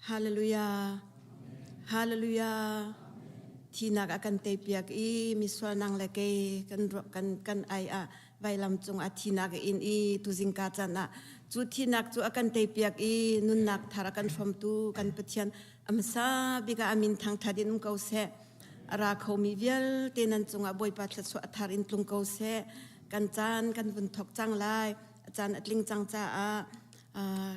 Hallelujah. Hallelujah. Thinak a kan teipiak i misual nang le kei kan kan kan ai ah vailam cung ah thinak in i tuzingka caan ah cu thinak cu a kan teipiak i nunnak thar a kan hrawmtu kan Pathian a hmasa bik ah a min thangṭhat in um ko seh. A ra khomi vialte nan cungah Bawipa thluachuah a thar in tlung ko seh. Kan caan kan vun thawk cang lai. A caan a tling cang caah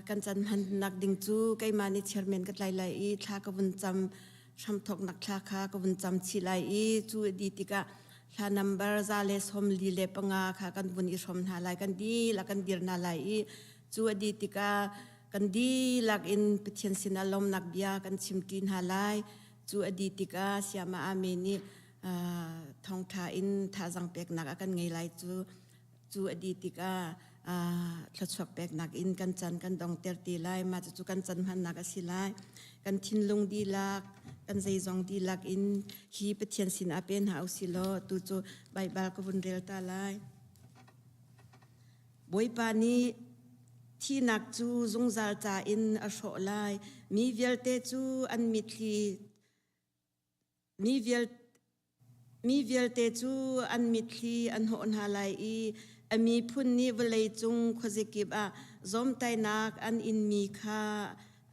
kan caan hmannak ding cu keimah nih chairman ka tlai lai i thla ka vun cam hramthawknak thla kha ka vun cam chih lai i cu a dih tikah hla number 145 kha kan vun i hrawm hna lai, kan dihlak kan dir hna lai i cu a dih tikah kan dihlak in Pathian sinah lawmnak bia kan chimṭi hna lai. Cu a dih tikah Siama Amen nih thawngṭha in thazaang peknak a kan ngei lai. Cu cu a dih tikah thluachuak peknak in kan chan kan dongter ti lai. Mah cucu kan chan hmannak a si lai. Kan thinlung dihlak, kan zeizong dihlak in hi Pathian sinah pe hna usih law tu cu Baibal ka vun rel ta lai. Bawipa nih thihnak cu zungzal ca in a hrawh lai. Mi vialte cu an mitthli Mi vialte cu an mitthli an hnawh hna lai i a miphun nih vawleicung khuazakip ah zawmtainak an inmi kha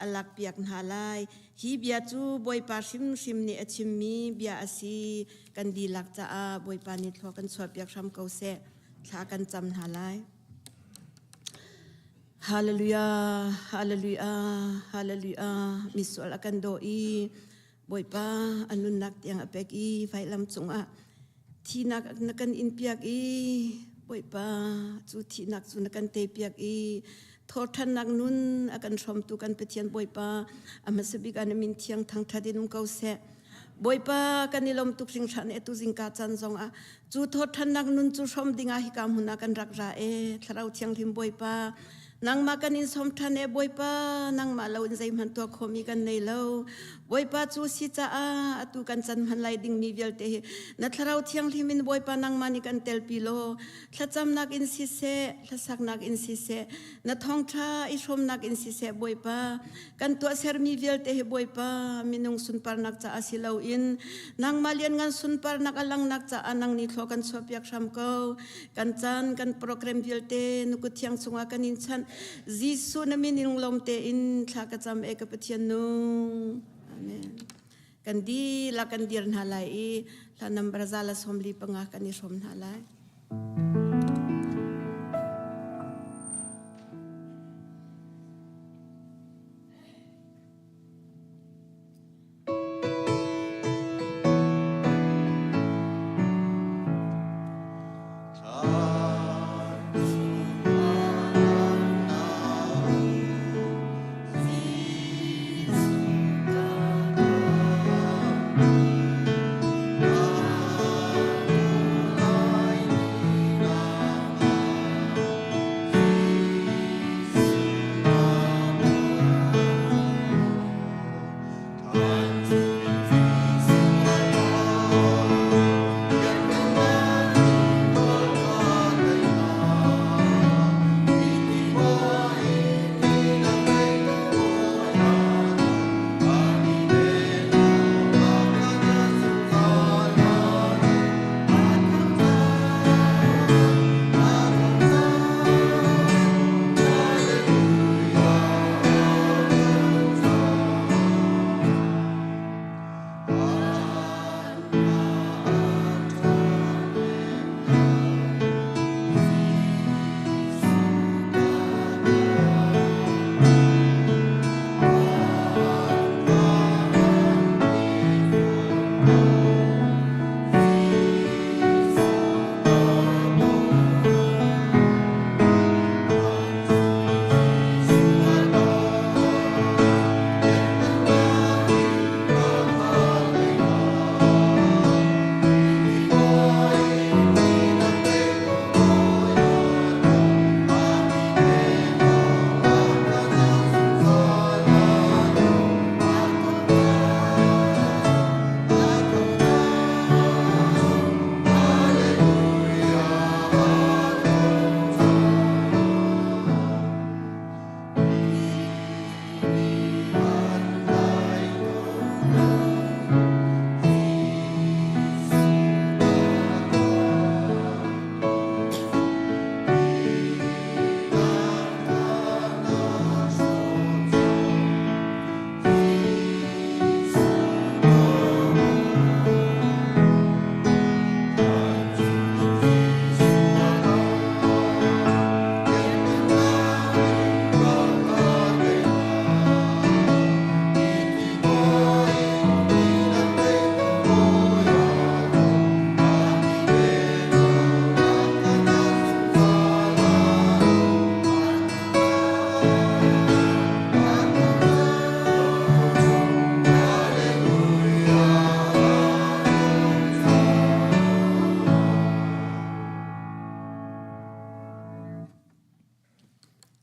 a lakpiak hna lai. Hi bia cu Bawipa hrimhrim nih a chimmi bia a si. Kan dihlak caah Bawipa nih thlua kan chuahpiak hram ko seh. Thla kan cam hna lai. Hallelujah, hallelujah, hallelujah. Misual a kan daw i Bawipa a nunnak tiang a pek i vailam cungah thihnak na kan in piak i Bawipa cu thihnak cu na kan teipiak i thawṭhannak nun a kan hrawmtu kan Pathian Bawipa a hmasa bik ah na min thiang thangṭhat in um ko seh. Bawipa kan i lawm tuk hringhran e tu zingka caan zongah cu thawṭhannak nun cu hrawm dingah hika hmun ah kan rak ra e Thlarau Thianghlim Bawipa Nangmah kan in sawm ṭhan e Bawipa, nangmah lo in zeihmanh tuah khawhmi kan nei lo. Bawipa cu si caah atu kan can hman lai dingmi vialte hi na Thlarau Thianghlim in Bawipa nangmah nih kan telpi law thlacamnak in siseh, hlasaknak in siseh, na thawngṭha i hrawmnak in siseh Bawipa, kan tuahsermi vialte hi Bawipa minung sunparnak caah si loin nangmah lianngan sunparnak a langnak caah nang nih thlua kan chuahpiak hram ko. Kan caan kan program vialte nukut thiang chungah kan in chanh. Jesuh na min in lawm tein thla ka cam e ka Pathian nung. Amen. Kan dihlak kan dir hna lai i hla number 145 kan i hrawm hna lai.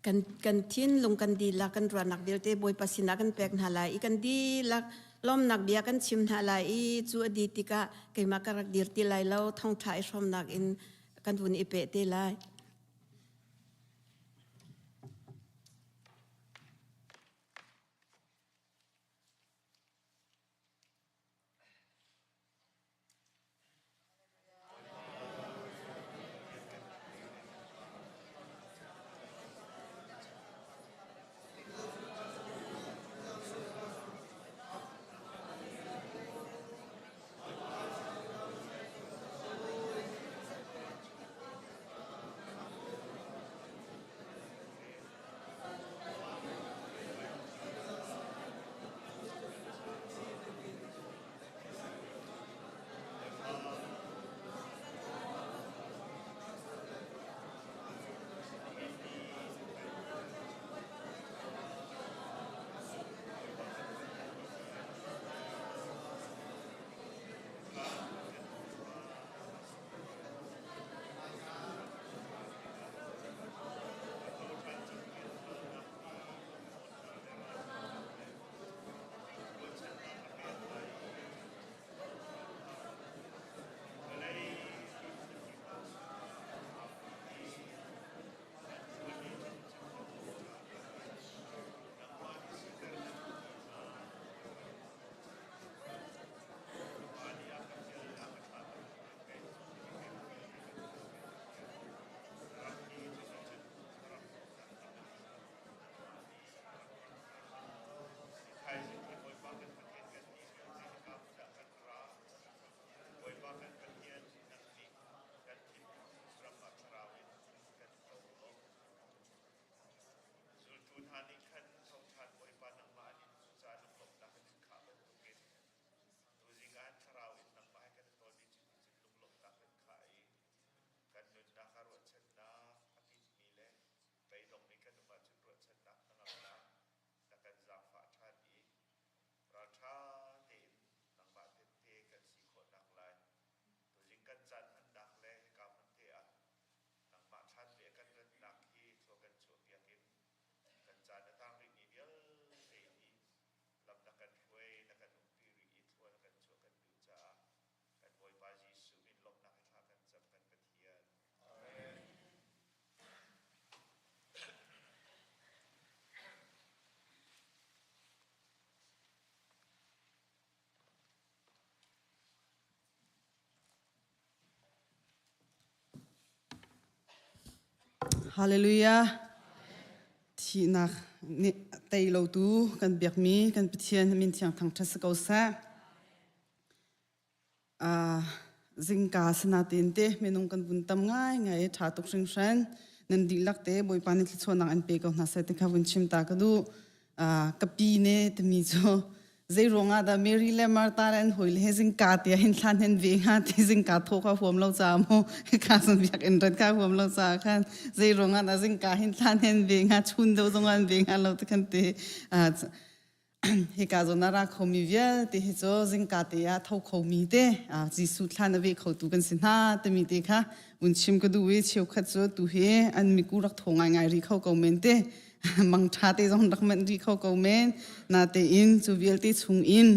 Kan kan thinlung kan dihlak kan ruahnak vialte Bawipa sinah kan pek hna lai i kan dihlak lawmnak bia kan chim hna lai i cu a dih tikah keimah ka rak dir ti lai lo thawngṭha i hrawmnak in kan vun i peh te lai. Bawipa kan Pathian nang nih kan thinlung ram ah thlarau in kan ko law zultu hna nih khan thawngṭhan Bawipa nangmah an in hmuh caah lunglawmhnak in an khah bantukin tuzing ah thlarau in nangmah he kan i tawn i cuticun lunglawmhnak kan khah i kan nunnak ah ruahchannak a pitmi le beidongmi kan um ahcun ruahchannak hnangamnak na kan zaangfah ṭhan i ralṭha tein nangmah tette kan si khawhnak lai tuzing kan caan hmannak le hika hmun te ah nangmah thlan ve kan ratnak hi thlua kan chuahpiak in kan caan a tang rihmi vialte hi lam na kan hruai na kan umpi rih i thlua na kan chuah kan duh caah kan Bawipa Jesuh min lawmhnak he thla kan cam kan Pathian. Amen. Hallelujah. Thihnak nih tei lotu kan biakmi kan Pathian min thiang thangṭhat si ko seh. Zingka sanatin te minung kan vun tam ngai ngai i ṭha tuk hringhran. Nan dihlak te Bawipa nih thluachuahnak an pe ko hna seh ti kha vun chim ta ka duh. Ka pi ne timi cu zei ruangah dah Mary le Martha le an hawi le he zingka te ah hin thlan hen ve hnga ti zingka thaw kha huam lo caah mu ka zan biakinn rat kha huam lo caah khan zei ruangah dah zingka hin thlan hen ve hnga chun deuh zong an ve hnga lo ti khan ti hika zawn ah ra khomi vialte hi cu zingka te ah tho khomi te Jesuh thlan a ve khotu kan si hna timi te kha vun chim ka duh i cheukhat cu tu hi an miku rak tho ngaingai rih kho ko men te mang ṭha te zong rak manh rih kho ko men natein cu vialte chung in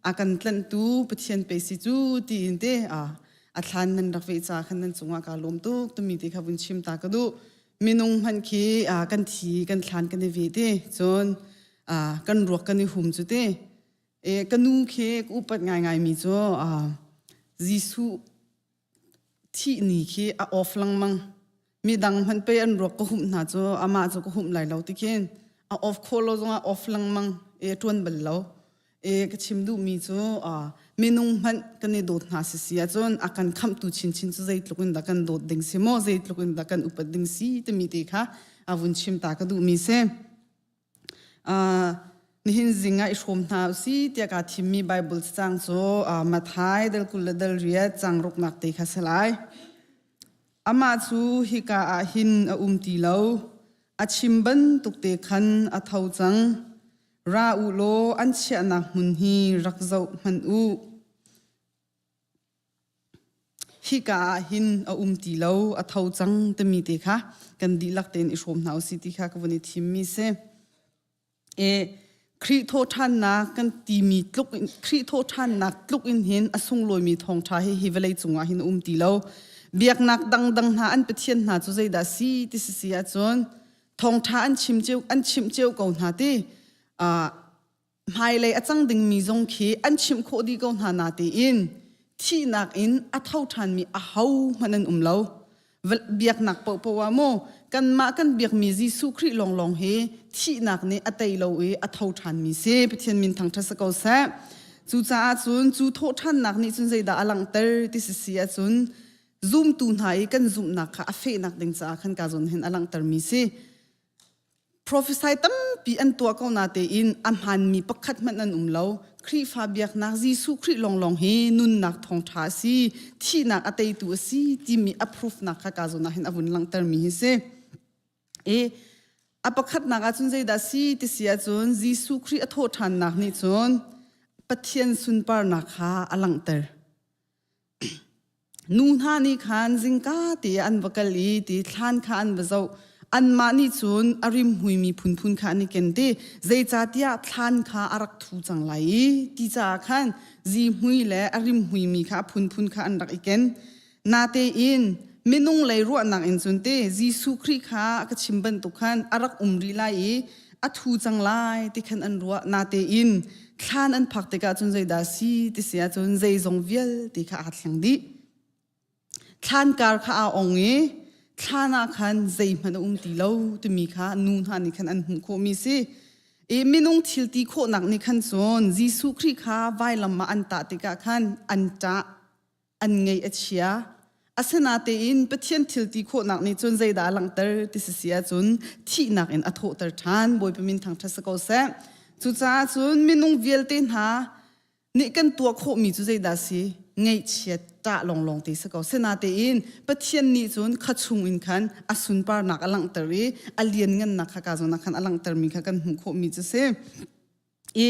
a kan tlanhtu Pathian pe si cu tiin te a thlan nan rak ve ca khan nan cungah ka lawm tuk timi te kha vun chim ta ka duh minung hmanh khi kan thi kan thlan kan i ve te cun kan ruak kan i hum cu te e ka nu khi ka upat ngaingai mi cu Jesuh thih ni khi a off lengmang midang hmanh pei an ruak ka humh hna cu amah cu ka humh lai lo ti khin a off khawh lo zongah off lengmang e ṭuan bal lo E ka chim duhmi cu minung hmanh kan i dawt hna sisi ahcun a kan khamhtu chinchin cu zeitluk in dah kan dawt ding si maw zeitluk in dah kan upat ding si timi te kha a vun chim ta ka duhmi si. Nihin zing ah i hrawm hna usi tiah kaa thimmi Bible cacang cu Matthai dal 20 le dal riat cang ruknak te kha si lai. Amah cu hika ah hin a um ti lo. A chim bantuk te khan a tho cang. Ra u law an chiahnak hmun hi rak zoh hmanh u. Hika ah hin a um ti lo, a tho cang timi te kha kan dihlak tein i hrawm hna usih ti kha ka vun i thimmi si. E Khrih thawhṭhannak kan timi tluk in Khrih thawhṭhannak tluk in hin a sunglawimi thawngṭha hi hi vawlei cungah hin a um ti lo. Biaknak dangdang hna an pathian hna cu zeidah si ti si si ahcun thawngṭha an chim cio an chimh cio ko hna ti. Uh, hmailei a cang dingmi zong khi an chimh khawh dih ko hna na tiin thihnak in a tho ṭhanmi ahohmanh an um lo. Biaknak paohpaoh ah maw kanmah kan biakmi Jesuh Khrih lawnglawng hi thihnak nih a tei lo i a tho ṭhanmi si. Pathian min thangṭhat si ko seh. Cucaah cun cu thawhṭhannak nih cun zeidah a langhter ti si si ahcun zumtu hna i kan zumhnak kha a fehnak ding caah khan ka zawn hin a langhtermi si. Prophesy tampi an tuah ko natein a hmaanmi pakhat hmanh an um lo. Khrihfa biaknak Jesuh Khrih lawnglawng hi nunnak thawngṭha a si, thihnak a teitu a si timi a proof-nak kha ka zawn ah hin a vun langhtermi hi si. I a pakhatnak ahcun zeidah si ti si ahcun Jesuh Khrih a thawhṭhannak nih cun Pathian sunparnak kha a langhter. Nu hna nih khan zingka te ah an va kal i ti thlan kha an va zoh. Anmah nih cun a rimhmuimi phunphun kha an i ken ti. Zeicahtiah thlan kha a rak thu cang lai i ti caah khan zihmui le a rimhmuimi kha a phunphun kha an rak i ken. Natein minung lei ruahnak in cun te Jesuh Khrih kha ka chim bantuk khan a rak um rih lai i a thu cang lai ti khan an ruah. Natein thlan an phak tikah cun zeidah si ti si ahcun zeizong vialte kha aa thleng dih. Thlan kar kha aa ong i thlan ah khan zeihmanh a um ti lo timi kha nu hna nih khan an hmuh khawhmi si. I minung thil ti khawhnak nih khan cun Jesuh Khrih kha vailam ah an tah tikah khan an ṭah an ngaih a chia. Asinatein Pathian thil ti khawhnak nih cun zeidah a langhter ti si si ahcun thihnak in a thawhter ṭhan. Bawipa min thangṭhat si ko seh. Cucaah cun minung vialte hna nih kan tuah khawhmi cu zeidah si? Ngaihchiat ṭah lawnglawng te si ko. Sinatein Pathian nih cun kha chung in khan a sunparnak a langhter i a lianngannak kha ka zawn ah khan a langhtermi kha kan hmuh khawhmi cu si. I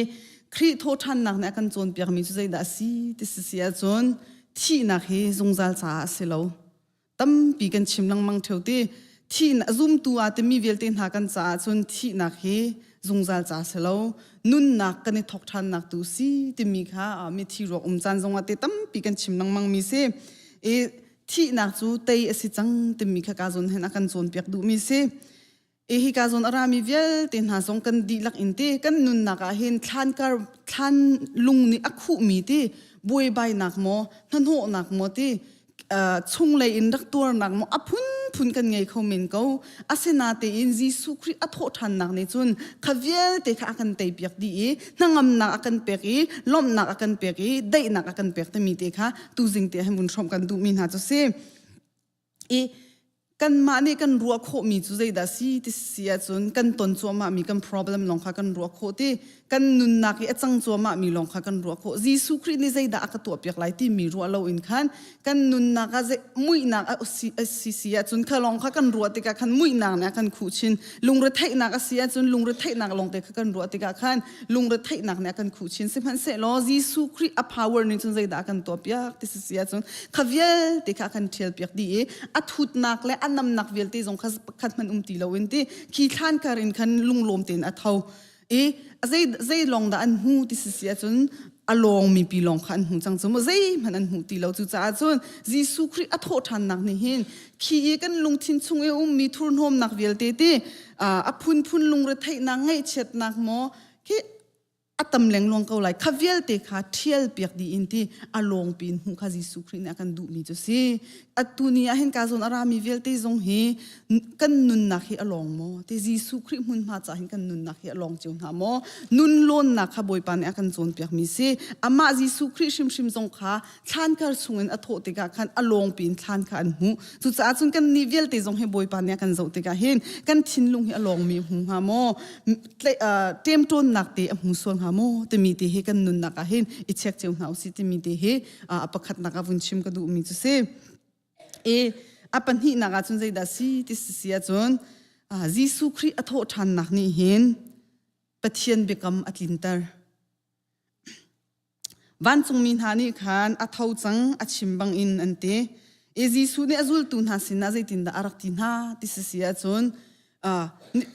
Khrih thawhṭhannak nih a kan cawnpiakmi cu zeidah a si ti si si ahcun thihnak hi zungzal caah a si lo. Tampi kan chim lengmang ṭheo ti. Thihnak zumtu aa timi vialte hna kan caah cun thihnak hi zungzal ca si lo. Nunnak kan i thawk ṭhannak tu si timi kha mithi ruak um caan zongah te tampi kan chim lengmang mi si. I thihnak cu tei a si cang timi kha ka zawn hin a kan cawnpiak duhmi si. E hika zawn a rami vialte hna zong kan dihlak in te kan nunnak ah hin thlan kar thlan lung nih a khuhmi ti buaibainak maw hnahnawhnak maw ti chunglei in rak tuarnak maw a phunphun kan ngei kho men ko asinatein Jesuh Khrih a thawhṭhannak nih cun kha vialte kha a kan teipiak dih i hnangamnak a kan pek i lawmhnak a kan pek i daihnak a kan pek timi te kha tuzing te hin vun hrawmh kan duhmi hna cu si I kanmah nih kan ruah khawhmi cu zeidah si ti si ahcun kan ton cuahmahmi kan problem lawng kha kan ruah khawh ti kan nunnak i a cang cuahmahmi lawng kha kan ruah khawh Jesuh Khrih nih zeidah a ka tuahpiak lai timi ruah loin khan kan nunnak ah muihnak a si, a si si ahcun kha lawng kha kan ruah tikah khan muihnak nih a kan khuh chin lungretheihnak a si ahcun lungretheihnak lawng te kha kan ruah tikah khan lungretheihnak nih a kan khuh chin sihmanhsehlaw Jesuh Khrih a power nih cun zeidah a kan tuahpiak ti si si ahcun kha vialte kha a kan ṭhialpiak dih i a thutnak le a namnak vialte zong kha pakhat hmanh um ti loin ti khi thlan kar in khan lunglawm tein a tho i zei zei lawng dah an hmu ti si si ahcun a lawngmi pi lawng kha an hmu cang cu mu zeihmanh an hmu ti lo cucaah cun Jesuh Khrih a thawhṭhannak nih hin khi i kan lungthin chung i ummi thurhnawmnak vialte ti a phunphun lungretheihnak ngaihchiatnak maw khi a tam lengluang ko lai kha vialte kha ṭhial piak dih in ti a lawngpi in hmuh kha Jesuh Khrih nih a kan duhmi cu si atu ni ah hin ka zawn a rami vialte zong hi kan nunnak hi a lawng maw ti Jesuh Khrih hmunhma ca hin kan nunnak hi a lawng cio hna maw nun lawnnak kha Bawipa nih a kan cawnpiakmi si amah Jesuh Khrih hrimhrim zong kha thlan kar chungin a thawh tikah khan a lawngpi in thlan kha an hmuh cucaah cun kan nih vialte zong hi Bawipa nih a kan zoh tikah hin kan thinlung hi a lawngmi a hmu hnga maw ṭemṭawnnak te a hmu sual hnga maw timi te hi kan nunnak ah hin i check cio hna usih timi te hi a pakhatnak ah vun chim ka duhmi cu si i a pahnihnak ah cun zeidah si ti si ahcun Jesuh Khrih a thawh ṭhannak nih hin Pathian biakam a tlinter Vancungmi hna nih khan a tho cang a chim bangin an ti. E Jesuh nih a zultu hna sinah zeitindah a rak ti hna ti si si ahcun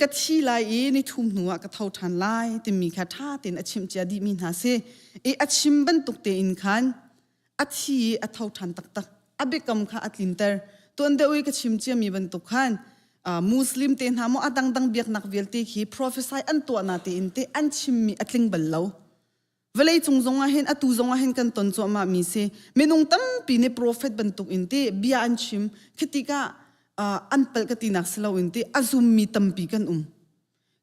ka thi lai i ni thum hnu ah ka tho ṭhan lai timi kha ṭha tein a chimh cia dihmi hna si. I a chim bantuk tein khan a thi i a tho ṭhan taktak. A biakam kha a tlinter. Tuan deuh i ka chim ciami bantuk khan Muslim te hna maw a dangdang biaknak vialte khi prophesy an tuah na tein te an chimmi a tling bal lo. Vawlei cung zong ah hin atu zong ah hin kan ton cuahmah mi si. Minung tampi nih prophet bantuk in ti bia an chim. Khi tikah an palh ka tinak si loin ti a zummi tampi kan um.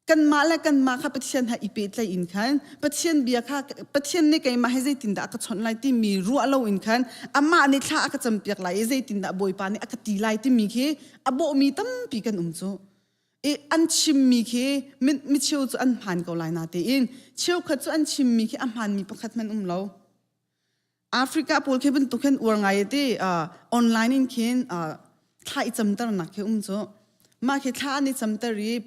Kanmah le kanmah kha Pathian ha i pehtlaih in khan Pathian bia kha Pathian nih keimah hi zeitindah a ka chawnh lai timi ruah lo in khan amah nih thla a ka campiak lai i zeitindah Bawipa nih a ka ti lai timi khi a bawhmi tampi kan um cu. I an chimmi khi mi cheu cu an hmaan ko lai na tiin cheukhat cu an chimmi khi a hmaanmi pakhat hmanh um lo. Africa pawl khi bantuk hin uar ngai ti online in khin thla i camternak khi um cu. Mah khi thla an i camter i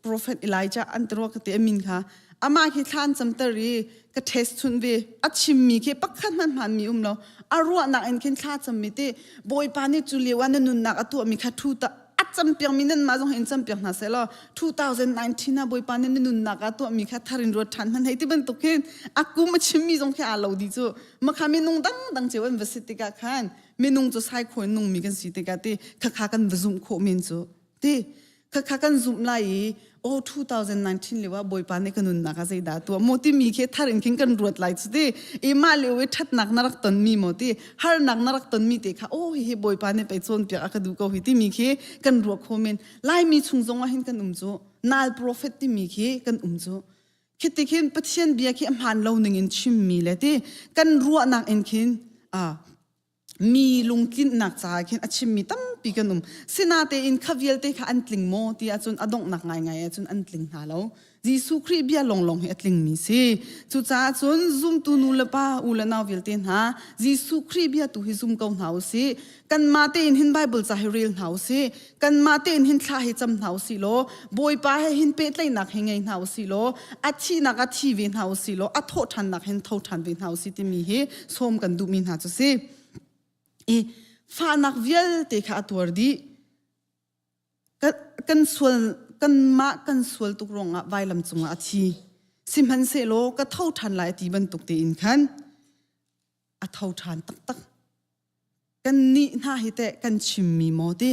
prophet Elijah an ti rua ka ti a min kha amah khi thla an camter i ka test chun ve a chimmi khi pakhat hmanh hmaanmi um lo a ruahnak in khin thla cammi ti Bawipa nih cu lio ah na nunnak a tuahmi kha thu ta a campiakmi nanmah zong in campiak hna seh law 2019 ah Bawipa nih na nunnak ah tuahmi kha thar in ruat ṭhan hmanh hei ti bantuk khin a kum a chimmi zong khi aa lo dih cu makha minung dangdang cio an va si tikah khan minung cu sai khawi nungmi kan si tikah ti khakha kan va zumh khawh men cu ti Khakha kan zumh lai i oh 2019 lio ah Bawipa nih ka nunnak ah zeidah tuah maw timi khi thar in khin kan ruat lai cu ti i mah lio i ṭhatnak na rak tonmi maw ti harnak na rak tonmi te kha oh hihi Bawipa nih pei cawnpiak a ka duh ko hi timi khi kan ruah kho men Laimi chung zong ah hin kan um cu nal prophet timi khi kan um cu khi ti khin Pathian bia khi a hmaan lo ning in chimmi le ti kan ruahnak in khin ah mi lungtlinhnak caah khin a chimmi tampi kan um. Sinatein kha vialte kha an tling maw ti ahcun a donghnak ngaingai ahcun an tling hna lo. Jesuh Khrih bia lawnglawng hi a tlingmi si. Cucaah cun zumtu nu le pa, u le nau vialte hna, Jesuh Khrih bia tu hi zum ko hna u sih. Kanmah tein hin Bible ca hi rel hna u sih. Kanmah tein hin thla hi cam hna u sih law, Bawipa he hin pehtlaihnak hi ngei hna u sih law, a thihnak ah thi ve hna u sih law, a thawhṭhannak hin tho ṭhan ve hna u sih timi hi sawm kan duhmi hna cu si. I fahnak vialte kha a tuar dih. Kan sual kanmah kan sual tuk ruangah vailam cungah a thi. Sihmanhsehlaw ka tho ṭhan lai ti bantuk tein khan a tho ṭhan taktak. Kannih hna hi teh kan chimmi maw ti?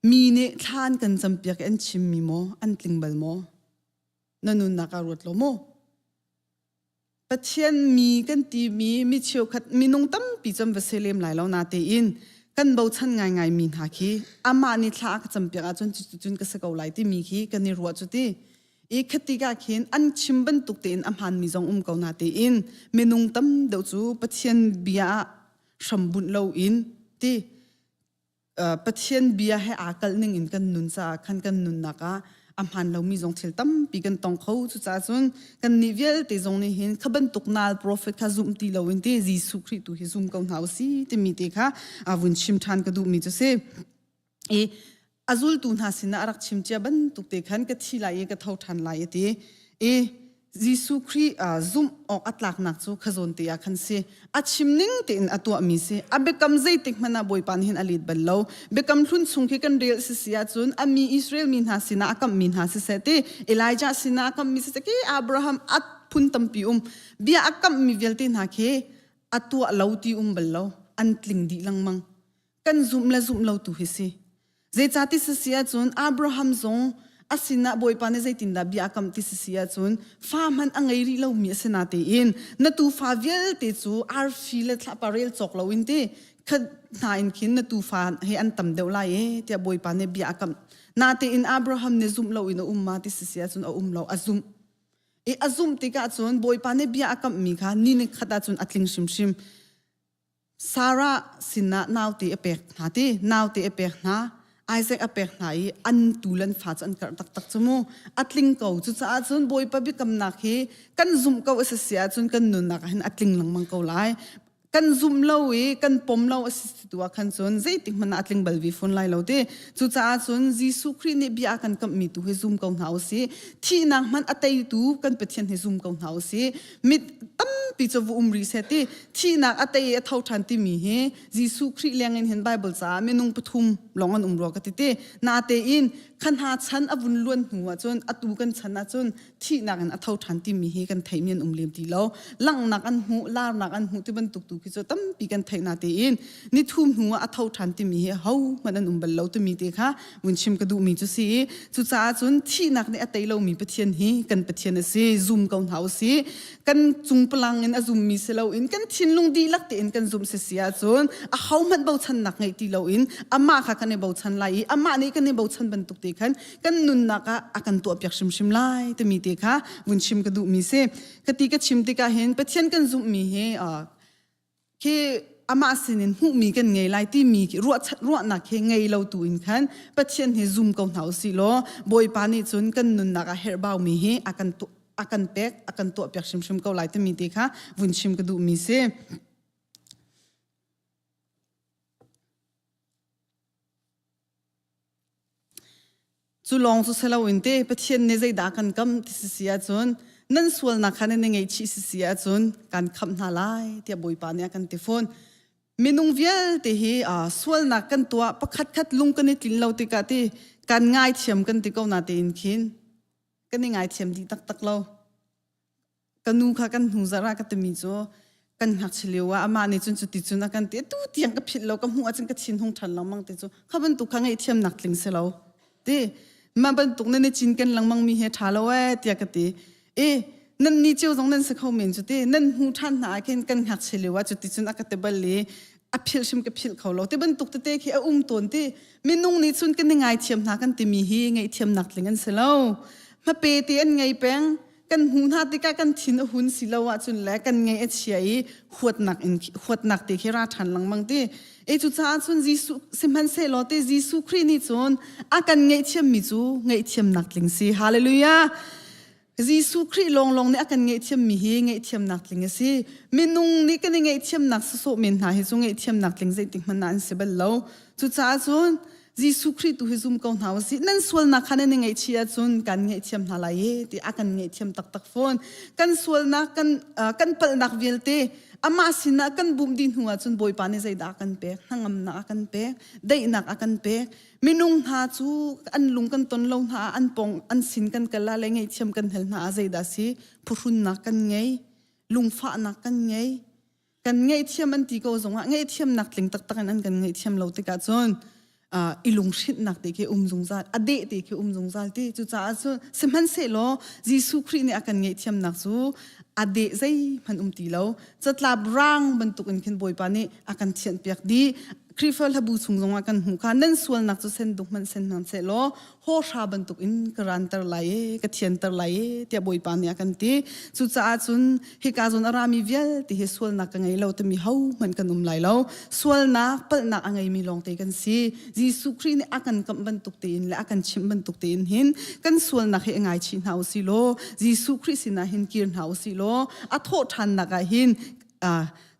Mi nih thla an kan campiak i an chimmi maw? An tling bal maw? Na nunnak ah ruat lo maw? Pathian mi kan timi mi cheukhat minung tampi cu an va si lem lai lo natein kan bochan ngaingai mi hna khi amah nih thla a ka campiak ahcun cuticun ka si ko lai timi khi kan i ruah cu ti. I khatik ah khin an chim bantuk tein a hmaanmi zong um ko natein minung tam deuh cu Pathian bia ah hrambunh loin ti Pathian bia he aa kalh ning in kan nun caah khan kan nunnak ah a hmaan lomi zong thil tampi kan tong kho. Cucaah cun kannih vialte zong nih hin kha bantuk nal prophet kha zumh ti loin ti Jesuh Khrih tu hi zum ko hna u si timi te kha a vun chim ṭhan ka duhmi cu si. I a zultu hna sinah a rak chim cia bantuk te khan ka thi lai i ka tho ṭhan lai a ti. I Jesuh Khrih zumh awk a tlaknak cu kha zawn te ah khan si. A chim ning tein a tuahmi si. A biakam zeitik hmanh ah Bawipa nih hin a let bal lo. Biakam hlun chung khi kan rel si si ahcun a mi Israel mi hna sinah a kamhmi hna siseh ti Elijah sinah a kamhmi siseh ki Abraham a phun tampi um. Bia a kamhmi vialte hna khi a tuah lo ti um bal lo. An tling dih lengmang. Kan zumh le zumh lo tu hi si. Zeicah ti si ahcun Abraham zong a sinah Bawipa nih zeitindah bia a kam ti si ahcun fa hmanh a ngei rih lomi a si natein na tufa vialte cu arfi le thlapa rel cawk loin ti kha hna in khin na tufa he an tam deuh lai e tiah Bawipa nih bia a kamh. Natein Abraham nih zumh loin a um ma ti si ahcun a um lo a zumh. I a zumh tikah cun Bawipa nih bia a kamhmi kha ni ni khat ahcun a tling hrimhrim. Sarah sinah naute a pek hna ti naute a pek hna Isaac a pek hna i an tu le an fa cu an karh taktak cu mu a tling ko cucaah cun Bawipa biakamnak hi kan zumh ko a si si ahcun kan nunnak ah hin a tling lengmang ko lai. Kan zum lo i kan pom lo a si tu ah khan cun zeitik hmanh ah a tling bal ve fawn lai lo ti. Cucaah cun Jesuh Khrih nih bia a kan kamhmi tu hi zum ko hna u sih. Thihnak hmanh a teitu kan Pathian hi zum ko hna u sih. Mit tampi cu va um rih seh ti thihnak a tei i a tho ṭhan timi hi Jesuh Khrih leng in hin Bible caah minung pathum lawng an um rua ka ti ti. Natein kha hna chan a vun luan hnu ahcun atu kan chan ahcun thihnak in a tho ṭhan timi hi kan theihmi an um lem ti lo. Langhnak an hmuh, larnak an hmuh ti bantuk tu khi cu tampi kan theih na tein ni thum hnu ah a tho ṭhan timi hi hohmanh an um bal lo timi te kha vun chim ka duhmi cu si i cucaah cun thihnak nih a tei lomi Pathian hi kan Pathian a si zum ko hna u sih kan cungpalang in a zummi si loin kan thinlung dihlak tein kan zumh si si ahcun a hohmanh bochannak ngeih ti loin amah kha kan i bochan lai i amah nih kan i bochan bantuk te khan kan nunnak ah a kan tuahpiak hrimhrim lai timi te kha vun chim ka duhmi si ka ti ka chim tikah hin Pathian kan zumhmi hi khi amah sinin hmuhmi kan ngei lai timi ruahnak he ngei lo tu in khan Pathian hi zum ko hna usih law Bawipa nih cun kan nunnak ah herhbaumi hi a kan a kan pek a kan tuahpiak hrimhrim ko lai timi te kha vun chim ka duhmi si. Cu lawng cu si loin te Pathian nih zeidah kan kam ti si si ahcun nan sualnak kha nan i ngaihchih si si ahcun kan khamh hna lai tiah Bawipa nih a kan ti fawn. Minung vialte hi uh, sualnak kan tuah pakhat khat lung kan i tlin lo tikah ti kan ngaithiam kan ti ko na tein khin kan i ngaithiam dih taktak lo. Ka nu kha kan hnu zarh ah ka timi cu kan ngakchia lio ah amah nih cun cuti cun a kan ti tu tiang ka philh lo ka hmuh ahcun ka thin hung ṭhan lengmang ti cu kha bantuk kha ngaihthiamnak tling si lo ti mah bantuk nan i cinken lengmang mi hi ṭha lo ee tiah ka ti e nan ni cio zong nan si kho men cu ti nan hmu ṭhan hna ah khin kan ngakchia lio ah cuti cun a ka ti bal i a philh hrim ka philh kho lo ti bantuk tete khi a um tawn ti minung nih cun kan i ngaithiam hna kan timi hi ngaihthiamnak tling an si lo hmape te an ngei peng kan hmuh hna tikah kan thin a hun si lo ahcun le kan ngaih a chia i huatnak in huatnak te khi ra ṭhan lengmang ti e cucaah cun Jesuh sihmanhsehlaw te Jesuh Khrih nih cun a kan ngaihthiammi cu ngaihthiamnak tling si hallelujah Jesuh Khrih lawnglawng nih a kan ngaihthiammi hi ngaihthiamnak tling a si minung nih kan i ngaihthiamnak sawsawh men hna hi cu ngaihthiamnak tling zeitik hmanh ah an si bal lo cucaah cun Jesuh Khrih tu hi zum ko hna usih. Nan sualnak kha nan i ngaihchih ahcun kan ngaihthiam hna lai i ti a kan ngaihthiam taktak fawn. Kan sualnak kan uh, kan palhnak vialte amah sinah kan bumh dih hnu ahcun Bawipa nih zeidah a kan pek? Hnangamnak a kan pek, daihnak a kan pek. Minung hna cu an lung kan ton lo hna an pong an sin kan kal le ngaihthiam kan hal hna ah zeidah si? Phuhrunnak kan ngei, lungfahnak kan ngei, kan ngaihthiam an ti ko zongah ngaihthiamnak tling taktak in an kan ngaihthiam lo tikah cun uh, i lunghrinhnak te khi um zungzal a deh te khi um zungzal ti cucaah cun sihmanhsehlaw Jesuh Khrih nih a kan ngaihthiamnak cu a deh zeihmanh um ti lo catlap rang bantuk in khin Bawipa nih a kan thianhpiak dih Khrihfa hlabu chung zongah kan hmuh kha nan sualnak cu sen duk hmanh sen hmanh sehlaw hawhra bantuk in ka ranter lai e ka thianter lai e tiah Bawipa nih a kan ti cucaah cun hika zawn a rami vialte hi sualnak ka ngei lo timi hohmanh kan um lai lo sualnak palhnak a ngeimi lawngte kan si Jesuh Khrih nih a kan kamh bantuk tein le a kan chimh bantuk tein hin kan sualnak hi ngaichih hna u si law Jesuh Khrih sinah hin kir hna u si law a thawh ṭhannak ah hin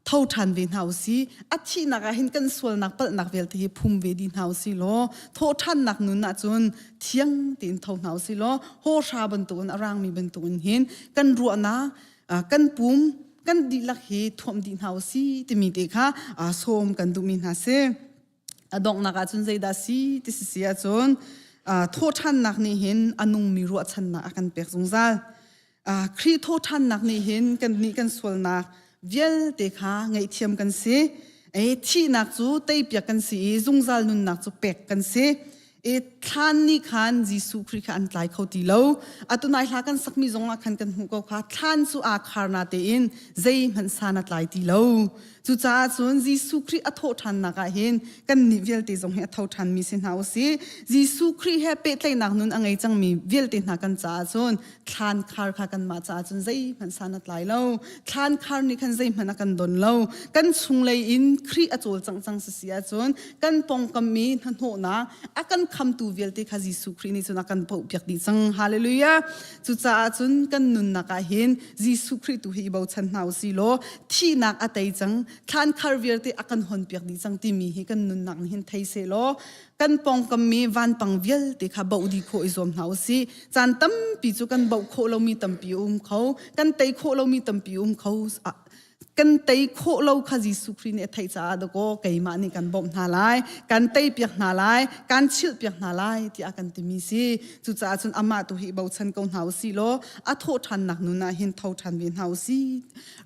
tho ṭhan ve hna u si a thihnak ah hin kan sualnak palhnak vialte hi phum ve dih hna u si law thawh ṭhannak nun ah cun thiang tein tho hna u si law hawhra bantukin a rangmi bantukin hin kan ruahnak kan pum kan dihlak hi thuamh dih hna u si timi te kha sawm kan duhmi hna si a donghnak ah cun zeidah si ti si si ahcun thawhṭhannak nih hin a nungmi ruahchannak a kan pek zungzal Khrih thawhṭhannak nih hin kan nih kan sualnak vialte kha ngaihthiam kan si. E, thihnak cu teipiak kan si i zungzal nunnak cu pek kan si. E, thlan nih khan Jesuh Khrih kha an tlai kho ti lo. Atu nai hla kan sakmi zongah khan kan hmuh ko kha thlan cu aa khar na tein zeihmanh san a tlai ti lo. Cucaah cun Jesuh Khrih a thawhṭhannak ah hin kannih vialte zong hi a tho ṭhanmi si hna u sih. Jesuh Khrih he pehtlaihnak nun a ngei cangmi vialte hna kan caah cun thlan khar kha kanmah caah cun zeihmanh san a tlai lo. Thlan khar nih khan zeihmanh a kan don lo. Kan chunglei in Khrih a cawlcangh cang si si ahcun kan pawngkam mi hnahnawhnak a kan. khamtu vialte kha Jesuh Khrih nih cun a kan poh piak dih cang. Hallelujah. Cucaah cun kan nunnak ah hin Jesuh Khrih tu hi i bochan hna u si law thihnak a tei cang, thlan khar vialte a kan hon piak dih cang timi hi kan nunnak nih hin thei seh law kan pawngkam mi vanpang vialte kha boh dih khawh i zuam hna u sih. Caan tampi cu kan boh khawh lomi tampi um kho, kan tei khawh lomi tampi um kho. Kan tei khawh lo kha Jesuh Khrih nih a theih caah dakaw keimah nih kan bawmh hna lai, kan tei piak hna lai, kan chilh piak hna lai tiah kan timi si. Cucaah cun amah tu hi bochan ko hna u sih law a thawh ṭhannak nun ah hin tho ṭhan ve hna u sih.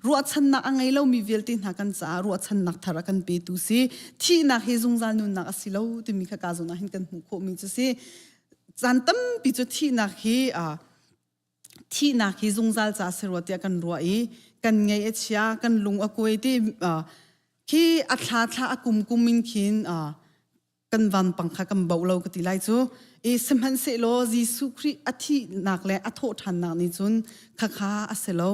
Ruahchannak a ngei lomi vialte hna kan caah ruahchannak thar a kan petu si. Thihnak hi zungzal nunnak a si lo timi kha ka zawn ah hin kan hmuh khawhmi cu si. Caan tampi cu thihnak hi thihnak hi zungzal ca si rua tiah kan ruah i kan ngaih a chia kan lung a kuai ti khi a thla thla a kum kum in khin kan vampang kha kan boh lo ka ti lai cu i sihmanhsehlaw Jesuh Khrih a thihnak le a thawhṭhannak nih cun khakha a si lo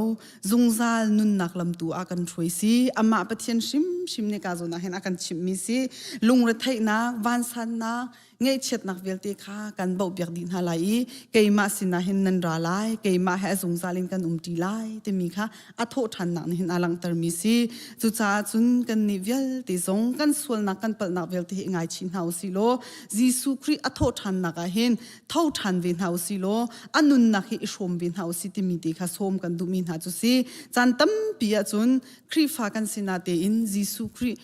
zungzal nunnak lamtu ah kan hruai si amah Pathian hrimhrim nih ka zawn ah hin a kan chimhmi si lungretheihnak vansannak ngaihchiatnak vialte kha kan bohpiak dih hna lai i keimah sinah hin nan ra lai keimah he a zungzal in kan umṭi lai timi kha a thawhṭhannak nih hin a langhtermi si cucaah cun kannih vialte zong kan sualnak kan palhnak vialte hi ngaichih hna u sih law Jesuh Khrih a thawhṭhannak ah hin tho ṭhan ve hna u sih law a nunnak hi i hrawm ve hna u sih timi te kha sawm kan duhmi hna cu si caan tampi ahcun Khrihfa kan si natein Jesuh Khrih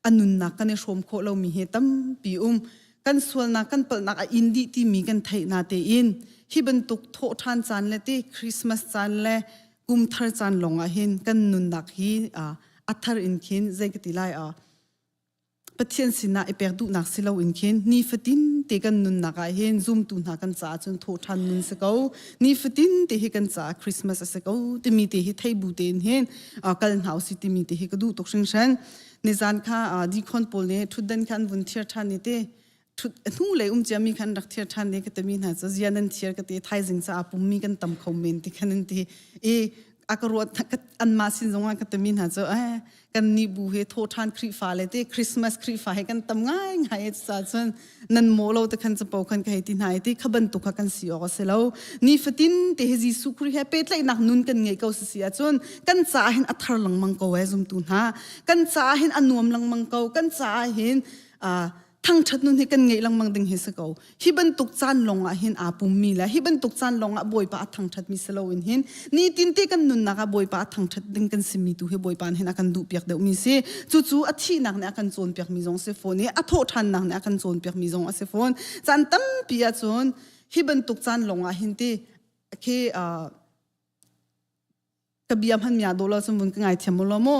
a nunnak kan i hrawm khawh lomi hi tampi um kan sualnak kan palhnak a in dih timi kan theih na tein hi bantuk thawhṭhan caan le te Christmas caan le kum thar caan lawng ah hin kan nunnak hi a thar in khin zei ka ti lai a Pathian sinah i pek duhnak si loin khin nifatin te kan nunnak ah hin zumtu hna kan caah cun thawhṭhan nun si ko nifatin te hi kan caah Christmas a si ko timi te hi thei bu tein hin kal hna usih timi te hi ka duh tuk hringhran nizan kha dikhon pawl nih ṭhutdan kha an vun thiar ṭhan i te ṭhut hnu lei um ciami khan rak thiar ṭhan i ka timi hna cu zia nan thiar ka ti thaizing caah pummi kan tam kho men ti khan an ti i a ka ruat anmah sin zongah ka timi hna cu eh kan nih bu he tho ṭhan Khrihfa le te Christmas Khrihfa he kan tam ngai ngai e ca cun nan maw lo te khan capo khan ka hei ti hna i ti kha bantuk kha kan si awk a si lo nifatin te hi Jesuh Khrih he pehtlaihnak nun kan ngei ko si si ahcun kan caah hin a thar lengmang ko e zumtu hna kan caah hin a nuam lengmang ko kan caah hin thangṭhat nun hi kan ngeih lengmang ding hi si ko hi bantuk caan lawng ah hin aa pummi le hi bantuk caan lawng ah Bawipa a thangṭhatmi si loin hin nitin te kan nunnak ah Bawipa a thangṭhat ding kan simi tu hi Bawipa nih hin a kan duhpiak deuhmi si cucu a thihnak nih a kan cawnpiakmi zong si fawn i a thawhṭhannak nih a kan cawnpiakmi zong a si fawn caan tampi ahcun hi bantuk caan lawng ah hin ti khi ka bia hman mi ah dawh lo cun vun ka ngaithiam u law mu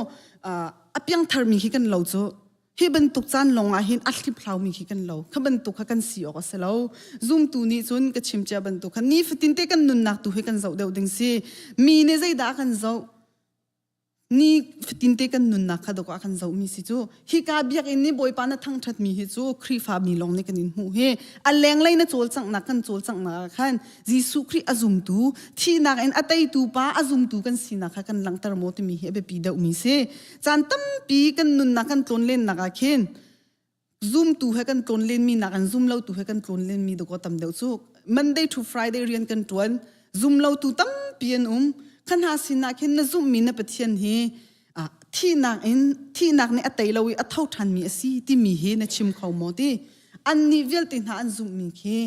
a piangthar mi khi kan lo cu hi bantuk caan lawng ah hin a hlip mi khi kan lo kha bantuk kha kan si awk a si lo zumtu nih cun ka chim cia bantuk kha nifatin te kan nunnak tu hi kan zoh deuh ding si mi nih zeidah kan zoh ni fatin te kan nunnak kha dawk ah kan zoh mi si cu hika biakinn nih Bawipa na thangṭhat mi hi cu Khrihfa mi lawng nih kan in hmuh hi a lenglei na cawlcanghnak kan cawlcanghnak ah khan Jesuh Khrih a zumtu thihnak in a teitu pa a zumtu kan sinak kha kan langhter maw timi hi a biapi deuhmi si caan tampi kan nunnak kan tlawnlennak ah khin zumtu he kan tlawnlenmi nak in zumlotu he kan tlawnlenmi dawkaw tam deuh cu Monday to Friday rian kan ṭuan zumlotu tampi an um kha hna sinah khin na zumhmi na Pathian hi thihnak in thihnak nih a tei lo i a tho ṭhanmi a si timi hi na chim kho maw ti annih vialte hna an zumhmi khi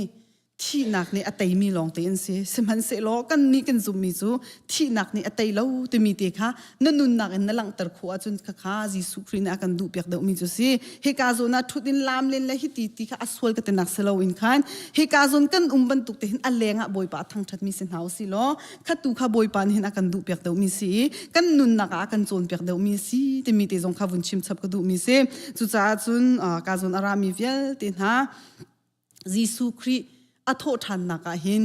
thihnak nih a teimi lawngte an si. Sihmanhsehlaw kannih kan zumhmi cu thihnak nih a tei lo timi te kha na nunnak in na langhter khawh ahcun khakha Jesuh Khrih nih a kan duhpiak deuhmi cu si. Hika zawn ah ṭhut in laam len le hiti ti kha a sual ka tinak si loin khan hika zawn kan um bantuk te hin a leng ah Bawipa a thangṭhatmi si hna usih law khatu kha Bawipa nih hin a kan duhpiak deuhmi si i kan nunnak ah a kan cawnpiak deuhmi si timi te zong kha vun chim chap ka duhmi si. Cucaah cun ka zawn a rami vialte hna Jesuh Khrih a thawhṭhannak ah hin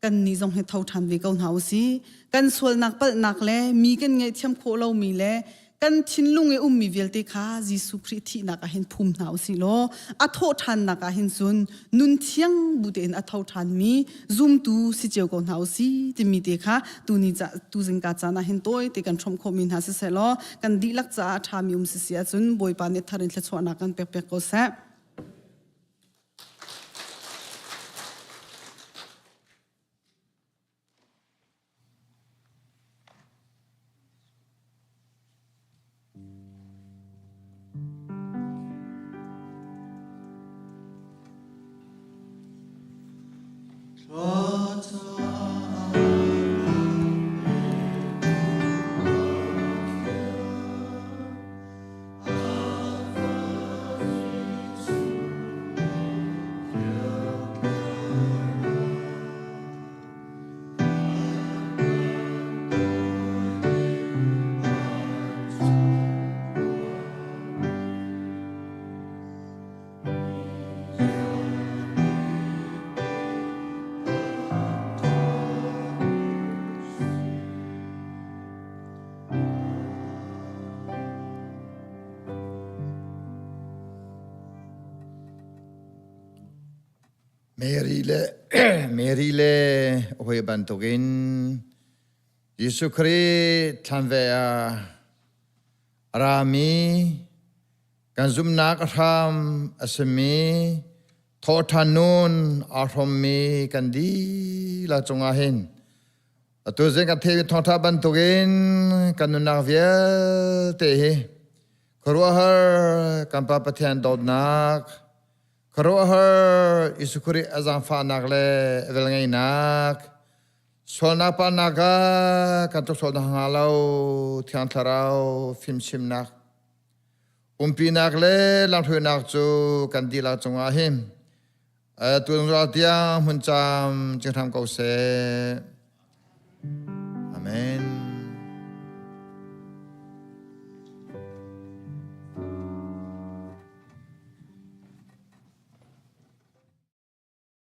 kannih zong hi tho ṭhan ve ko hna u sih. Kan sualnak palhnak le mi kan ngaihthiam khawh lomi le kan thinlung i ummi vialte kha Jesuh Khrih thihnak ah hin phum hna u sih law a thawhṭhannak ah hin cun nun thiang bu tein a tho ṭhanmi zumtu si cio ko hna u sih timi te kha tuni ca tuzingka caan ah hin tawi te kan hrawmh khawhmi hna siseh law kan dihlak caah a ṭhami um si si ahcun Bawipa nih thar in thluachuahnak kan pek piak ko seh. Mary le Mary le hawi bantukin Jesuh Khrih thlan ve ah a rami kan zumhnak a hram a simi thawhṭhan nun aa hrawmmi kan dihlak cungah hin atu zing kan theimi thawngṭha bantukin kan nunnak vialte hi khuaruahhar kan Pa Pathian dawtnak khuaruahhar Jesuh Khrih a zaangfahnak le a velngeihnak Sualnak palnak ah kan tluksual hnga lo Thiang Thlarau fimchimnak umpinak le lamhruainak cu kan dihlak cungah hin tuan tiang hmun cam cing hram ko seh. Amen.